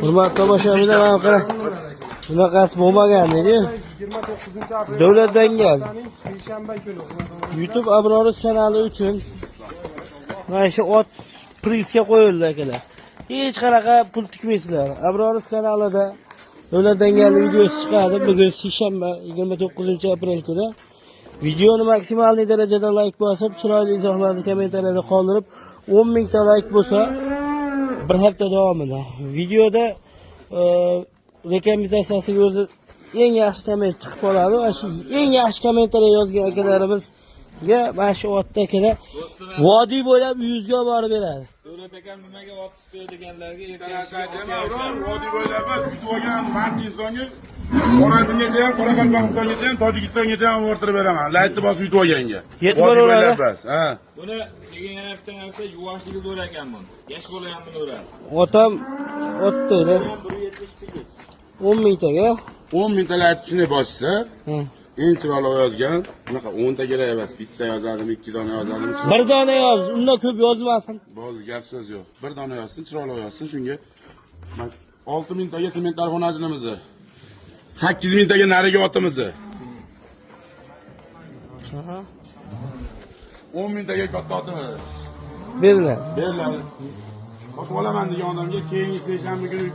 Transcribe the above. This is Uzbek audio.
Hurmatli tomoshabinlar, mana qarang. Bunaqasi bo'lmagan deydi. 29 aprel. Davlat Dangal. Seshanba kuni. YouTube Abroruz kanali uchun mana shu ot prizga qo'yildi, akalar. Hech qanaqa pul tikmaysizlar. Abroruz kanalida Davlat Dangalning videosi chiqadi. Bugun seshanba, 29 aprel kuni. Videoni maksimal darajada like bosib, chiroyli izohlarni kommentariyada qoldirib, 10 mingta like bo'lsa, bir hafta davomida videoda rekomendatsiyasiga o'zi eng yaxshi komment chiqib qoladi. Va shu eng yaxshi kommentariya yozgan akalarimizga mana shu otda, akalar, vodiy bo'ylab 100 ga olib borib beradi. Davlat akam nimaga ot tutdi deganlarga. Vodiy bo'ylab emas, yutib olgan mard insonga Xorazmgacha ham, Qoraqalpog'istongacha ham, Tojikistongacha ham orttirib beraman. Laykni bosib yutib olganga. Yetib Vodiy boraveradi. bo'ylab emas, ha. Buni lekin yana bitta narsa, yuvoshligi zo'r ekan buni. Yosh bola ham buni uradi. Otam otda 10 mingtaga. 10 mingta layk shunday boshsa, Hı. eng chiroyli yozgan, bunaqa 10 ta kerak emas, bitta yozadimi, ikki dona yozadimi? Bir dona yoz, undan ko'p yozmasin. Bo'ldi, gap so'z yo'q. Bir dona yozsin, chiroyli yozsin, shunga 6 mingtaga sementlar xonajinimizni. 8 mingtaga narigi otimizni. Aha. 10 mingtaga katta otimizni. Beriladi. Beriladi. Sotib olaman degan odamga keyingi seshanba kuni.